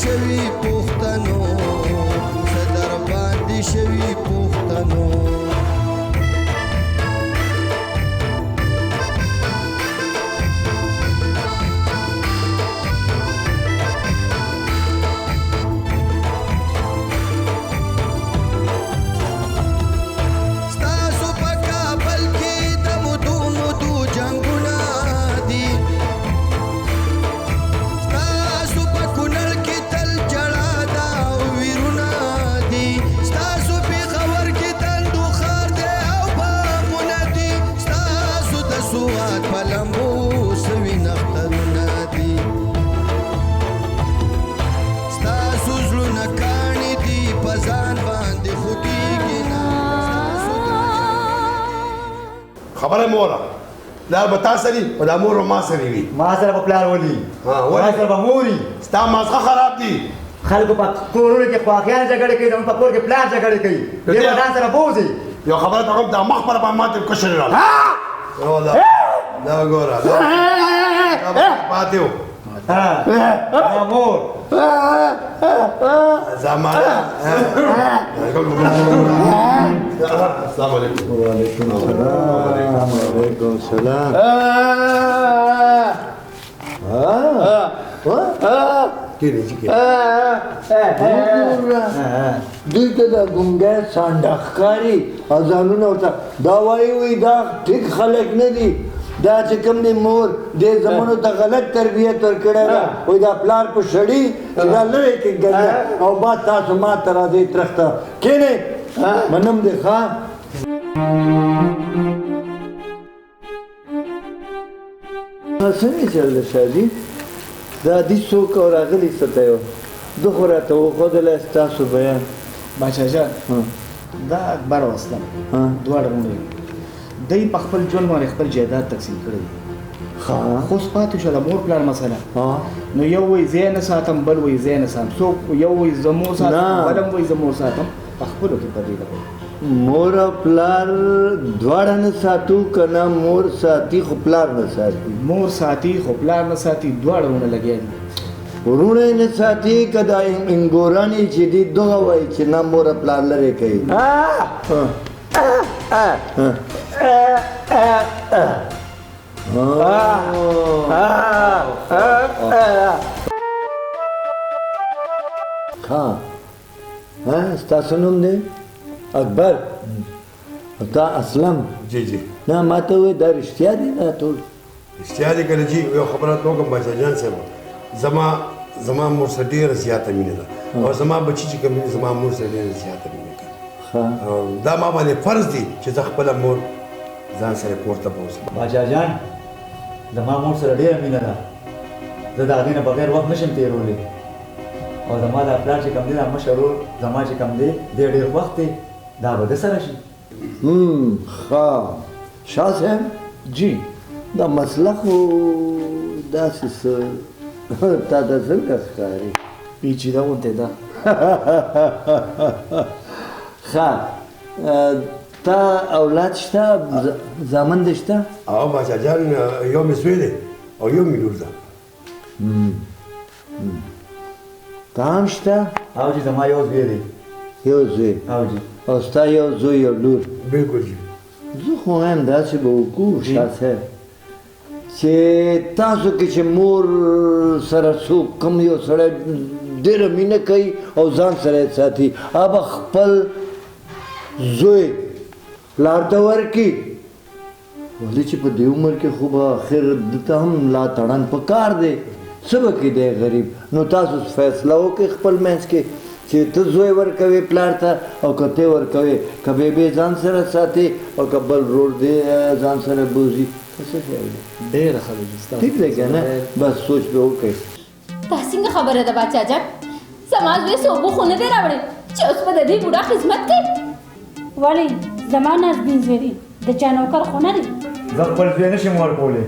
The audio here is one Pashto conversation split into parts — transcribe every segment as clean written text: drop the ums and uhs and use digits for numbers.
شوي پښتنو، څه در باندې شوي پښتنو. ستاسو په کابل کې د مودو مودو جنګونه دي، ستاسو په کونړ کې تل ژړا ده او ویرونه دي، ستاسو پېښور کې تندو ښار دی او بامونه دي، ستاسو د سوات په لمبو سوي نښترونه دي، ستاسو زړونه کاڼي دي په ځان باندې خوږېږي نه. ستاسو د خبره موره پلار به تا سره وي او دا مور به ما سره وي. ما سره به پلار ولي، ها، ولې؟ ما سره به مور وي. ستا مازغه خراب دي. خلکو په کورونو کې خواښیان جګړې کوي، زموږ په کور کې پلار جګړې کوي. دې به ځان سره بوځي. یو خبره ته کوم، دا مخ پر باندې ماته کشر راغله. دا دا ګوره، دا پاتې و. ها، زما مور. زمانه. السلام علیکم. وعلیکم السلام. وعلیکم السلام. کینې چې کینې. دوی ته دا ګونګی سانډه ښکاري او ځانونه ورته دا وایي، وایي دا ټیک خلک نه دي، دا چې کوم دی مور دې زمونو ته غلط تربیت ورکړی ده، وایي دا پلار په شړي چې دا لرې کې ګنده او بعد تاسو ما ته راځئ ترخ ته کښېنئ. منم دې. ښه څنګه چل ده شاجي؟ دا دي څوک او راغلي څه ته یو ده خو راته وښودلی ستاسو بیان. باچا جان، دا اکبر او اسلم دواړه وروڼه دي. دی په خپل ژوند باندې خپل جایداد تقسیم کړی دی. ښه. خو اوس پاتې شو د مور پلار مسله. نو یو وایي زه یې نه ساتم، بل وایي زه یې نه ساتم، څوک یو وایي زه مور ساتم، نه. بل هم وایي زه مور ساتم. په خپلو کې په دې لګوي. مور او پلار دواړه نه ساتو که نه؟ مور ساتي خو پلار نه ساتي. مور ساتي خو پلار نه ساتي، دواړه وروڼه لګیا دي. وروڼه یې نه ساتي که دا انګوران یې چې دي دغه وایي چې نه مور او پلار لرې کوي؟ ښه، ها، ستاسو نوم دی اکبر او تا اسلم؟ جی جی. نه، ما ته ووایي دا رښتیا دي دا ټول؟ رښتیا دي که نه جی؟ یو خبره ته وکړم باچا جان صاحب، زما مور سره ډېره زیاته مینه ده او زما بچي چې کوم دي زما مور سره ډېره زیاته مینه کوي. او دا ما باندې فرض دی چې زه خپله مور ځان سره کور ته بوځم. باچا جان، زما مور سره ډېره مینه ده، زه د هغې نه بغیر وخت نشم تېرولی. او زما دا پلار چې کوم دی، دا مشر ورور زما چې کوم دی، دی ډېر خوښ دی، دا به ده سره شي. ښه، شاه صاحب. جی. دا مسله خو داسې څه تا ته څنګه ښکاري؟ پیچیده غوندې ده. ښه، تا اولاد شته؟ زامن دې شته؟ او باچا جان، یو مې زوی دی او یو مې لور ده. تا هم شته؟ او جی، زما یو زوی دی. یو زوی؟ او جی. او ستا یو زوی یو لور؟ بالکل جی. زه خو وایم داسې به وکړو شاه صاحب، چې تاسو کې چې مور سره څوک کوم یو سړی ډېره مینه کوي او ځان سره یې ساتي، هغه به خپل زوی پلار ته ورکړي. ولې چې په دې عمر کې خو به اخر ده ته هم لا تړن په کار دی، څه به کړي دی غریب. نو تاسو فیصله وکړئ خپل منځ کې چې ته زوی ورکوې پلار ته او که ته ورکوې، که بېبې ځان سره ساتې او که بل ورور دې ځان سره بوځي. څه خیال دی؟ ډېره ښه ده جي، ستاسو ټیک دی که نه؟ بس سوچ به وکړئ. دا څنګه خبره ده باچا جان؟ زما زوی څه اوبه خو نه دی راوړی چې اوس به د دې بوډا خدمت کوي. ولې زما نازنین زوی دی، د چا نوکر خو نه دی. زه خپل زوی نه شم ورکولی.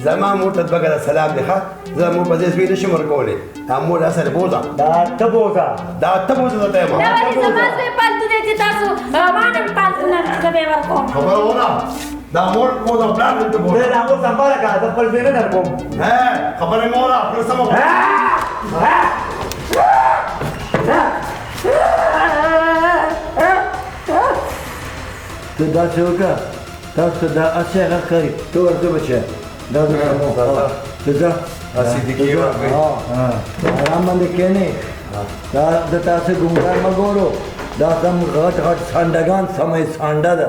زما مور ته دوه ګزه سلام دی. ښه، زه مور په ځای زوی نه شم ورکولی. دا مور را سره بوځه. دا ته بوځه. دا ته بوځه زه ته یم. دا ولې زما زوی پالتو دی چې تاسو ما نه پالتو نه چې زه به یې ورکوم؟ خبره وکړه، دا مور بوځه، پلار دې ته بوځه. زه دا مور سمباله کړه، زه خپل زوی نه درکوم. خبره مې وکړه، خپله سمه وکړه. ته داسې وکړه، تاسو ته دا هسې هغه ښکاري. ته ورځه بچیه، دا زه ته ځه، هسې دې کې ورکړې. آرام باندې کښېنې. دا د تاسو ګونګار مه ګورو، دا سم غټ غټ سانډګان سمې سانډه ده.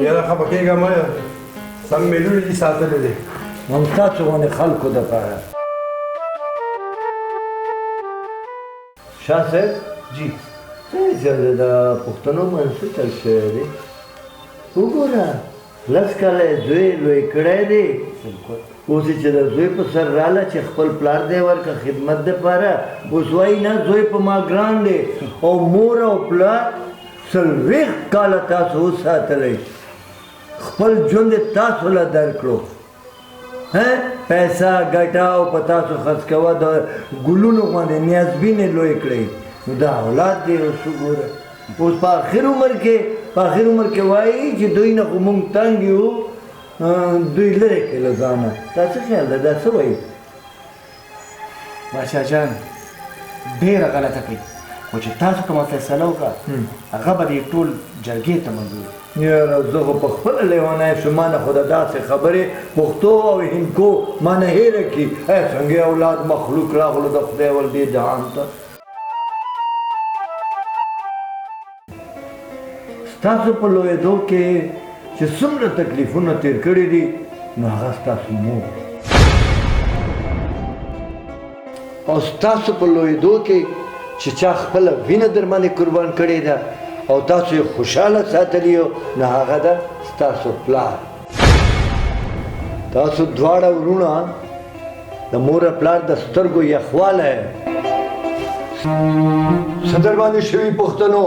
یاره خفه کېږه مه، سم مې لوڼې دي ساتلې دي. هم ستاسو غوندې خلکو دپاره. شاه صاحب جی، څه حیثیت دی د پښتنو باندې څه چل شوی دی؟ وګوره، لس کاله یې زوی لوی کړی دی، اوس یې چې د زوی په سر راله چې خپل پلار دی ورکه خدمت دپاره، اوس وایي نه زوی په ما ګران دی. او مور او پلار 40 کاله تاسو وساتلی، خپل ژوند یې تاسو له درکړو، پیسه ګټه او په تاسو خرڅ کوه، د ګلونو غوندې نیازبینې لوی کړئ. نو دا اولاد دی اوس وګوره، اوس په آخر عمر کې، په آخر عمر کې وایي چې دوی نه خو مونږ تنګ یو، دوی لرې کړئ له ځانه. دا څه خیال ده؟ دا څه وایي؟ باچا جان ډېره غلطه کوي، خو چې تاسو کومه فیصله وکړه هغه به دې ټول جرګې ته منظور. یاره زه خو په خپله لیونی شوم، ما نه خو د داسې خبرې پښتو او هندکو ما نه هېره کړي. ای څنګه اولاد مخلوق راغلو د خدای ول دې جهان ته. ستاسو په لویېدو کې چې څومره تکلیفونه تېر کړي دي، نو هغه ستاسو مور، او ستاسو په لویېدو کې چې چا خپله وینه در باندې قربان کړې ده او تاسو یې خوشحاله ساتلی یو، نو هغه ده ستاسو پلار. تاسو دواړه وروڼه د مور او پلار د سترګو یخوالی څه در باندې شوي پښتنو؟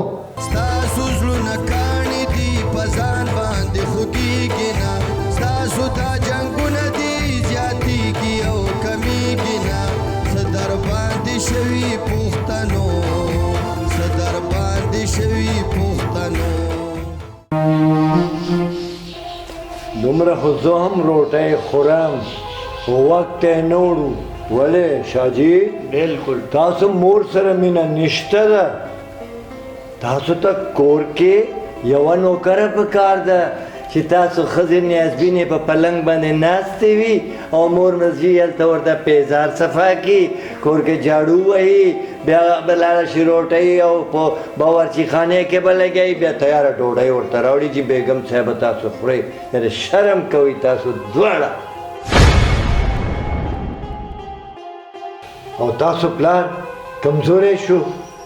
ستاسو زړونه کاڼي دي په ځان باندې خوږېږي نه، ستاسو دا جنګونه دي زیاتېږي او کمېږي نه. څه در باندې شوي پښتنو، څه در باندې شوي پښتنو. دومره خو زه هم روټۍ خورم، وخت ته یې نه وړو. ولې شاجي؟ بالکل. تاسو مور سره مینه نشته ده، تاسو ته کور کې یوه نوکره پکار ده چې تاسو ښځې نیازبینې په پلنګ باندې ناستې وي او مور مزي هلته ورته پیزار صفا کړي، کور کې جاړو وهي، بیا به لاړه شي روټۍ او په باورچي خانې کې به لګوي، بیا تیاره ډوډۍ ورته راوړي چې بیګم صاحبه تاسو خورئ. یعنې شرم کوئ تاسو دواړه. او تاسو پلار کمزوری شو،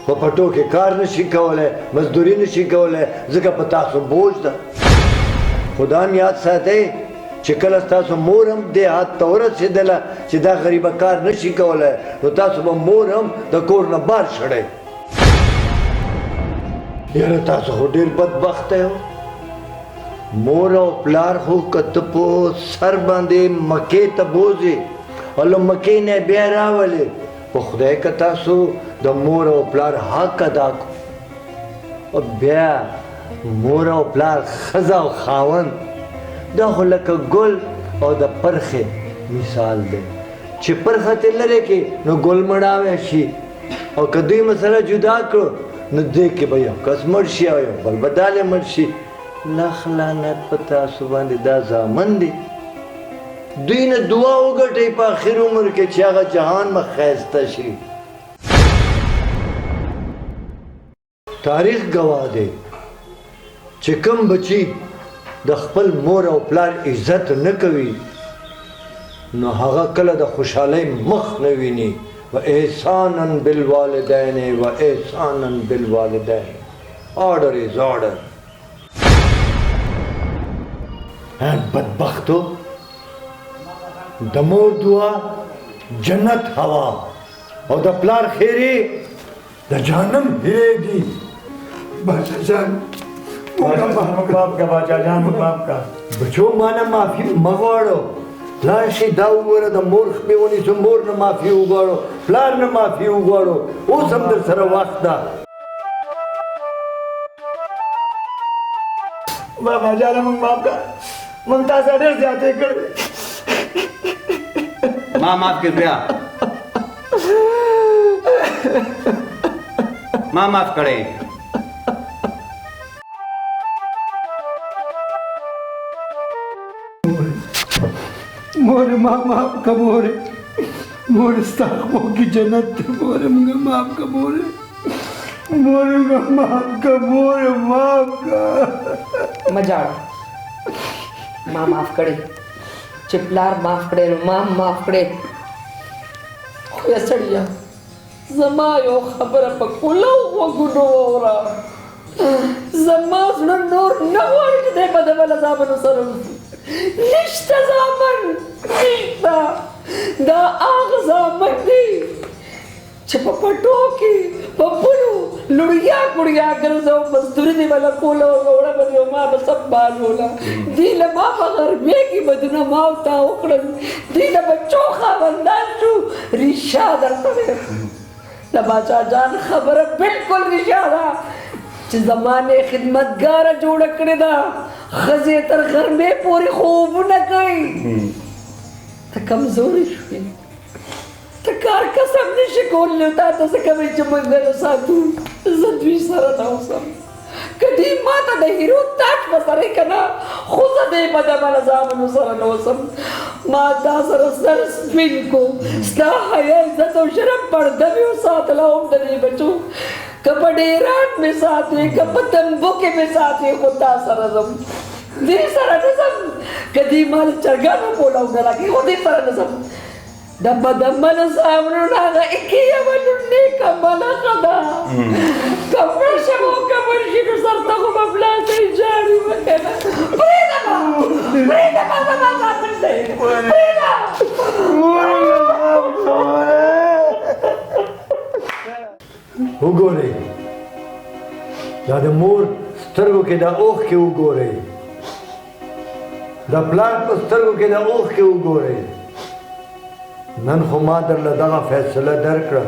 په پټو کې کار نشي کولی، مزدوري نشي کولی، ځکه په تاسو بوج ده. خدا هم یاد ساتئ چې کله ستاسو مور هم دې حد ته ورسېدله چې دا غریبه کار نشي کولی، نو تاسو به مور هم د کور نه بار شړئ. یاره تاسو خو ډېر بدبخته یو. مور او پلار خو که ته په سر باندې مکې ته بوځې او له مکې نه بیا راولې، په خدای که تاسو د مور او پلار حق ادا کړو، او بیا مور او پلار ښځه او خاوند دا خو لکه ګل او د پرخې مثال دی، چې پرخه ترې لرې کړې نو ګل مړاوی شي، او که دوی مسله جدا کړو نو دې کې به یو کس مړ شي او یو بل به دالې مړ شي. لخ لعنت په تاسو باندې، دا زامن دي. دوی نه دعا وګټئ په آخر عمر کې چې هغه جهان مه ښایسته شي. تاریخ ګواه دی چې کوم بچي د خپل مور او پلار عزت نه کوي نو هغه کله د خوشحالۍ مخ نه ویني. و احسانا بالوالدین و احسانا بالوالدین، آرډر از آرډر. بدبختو، د مور دعا جنت هوا او د پلار خیرې د جهنم هیرې دي. باچا جان، باپ کا باچا جان، باپ کا بچو ما نه معافي مه غواړو. لاړ شئ دا وګوره، د مور خپې ونیسو، مور نه معافي وغواړو، پلار نه معافي وغواړو. اوس هم در سره وخت ده. بابا جانه موږ معاف کړه، موږ تا سره ډېر زیاتې کړې. ما معاف کړې بیا، ما معاف کړې. مورې ما معاف کړه مورې، مورې ستا خپو کې جنت دی، مورې موږ معاف کړه، مورې مورې موږ معاف کړه، مورې معاف کړه. مه ژاړه، ما معاف کړې، چې پلار معاف کړې نو ما هم معاف کړې. خو یا سړیه زما یو خبره په کولو غوږونو واوره، زما زړه نور نه غواړي چې دی به د بله زامنو سره وځي. نشته زامن، نشته، دا هغه زامن دي چې په پټو کې په پولو لړیا کړیا ګرځو، مزدوري دې به له کوله وړه به دې ما به سمبالوله. دوی له ما په غرمې کې بدونه ما او تا وکړل، دوی له بچو خاوندان شو. ریښه درته وایم، د باچا جان خبره بالکل ریښه ده چې زمانې خدمتګاره جوړه کړې ده، ښځې تر غرمې پورې خوبونه کوي. ته کمزورې شوې، ته کار کسب نشي کولی، نو تا ته څه کوي چې موږ نه ساتو؟ زه دوی سره نه اوسم، که دوی ما ته د هیرو تاج په سر که نه، خو زه دې بدعمله زامنو سره نه اوسم. ما تا سره سر سپین کو، ستا حیا عزت او شرم پرده مې وساتله، هم د دې بچو که په ډېران مې ساتې، که په تنبو کې مې ساتې، خو تا سره ځم، دې سره نه ځم. که دې ما له چرګانو پولاونه راکړي، خو دې سره نه ځم. د بدعملو زامنو نه هغه ایکې یوه لور نېکه عمله ښه ده، که مړ شم او که مړ شي نو سر ته خو به پلار ژاړي به که نه. پرېږده ما، پرېږده ما، زما زامن دی، پرېږده. وګورئ دا د مور سترګو کې دا اوښکې وګورئ، د پلار په سترګو کې دا اوښکې وګورئ. نن خو ما درله دغه فیصله درکړه،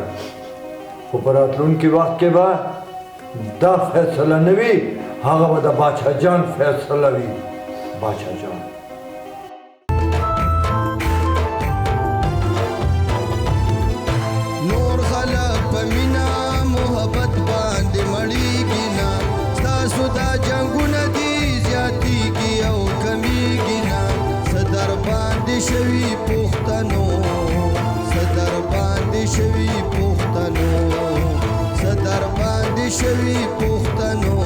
خو په راتلونکي وخت کې به دا فیصله نه وي، هغه به د باچا جان فیصله وي. باچا جان نور خلک په مینه محبت باندې مړیږي نه، ستاسو دا جنګونه دي زیاتیږي او کمیږي نه. څه در باندې شوي پښتنو، څه در باندې شوي پښتنو، څه در باندې شوي پښتنو،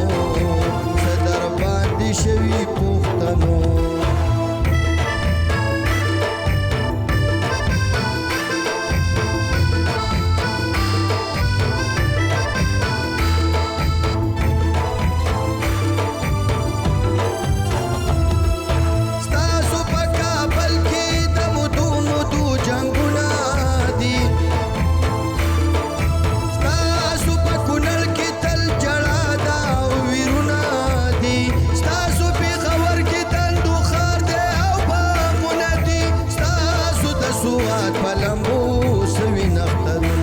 څه در باندې شوي پښتنو. ستاسو په کابل کې د مودو مودو جنګونه دي، ستاسو په کونړ کې تل ژړا ده او ویرونه دي، ستاسو پېښور کې تندو ښار دی او بامونه دي، ستاسو د سوات په لمبو سوي نښترونه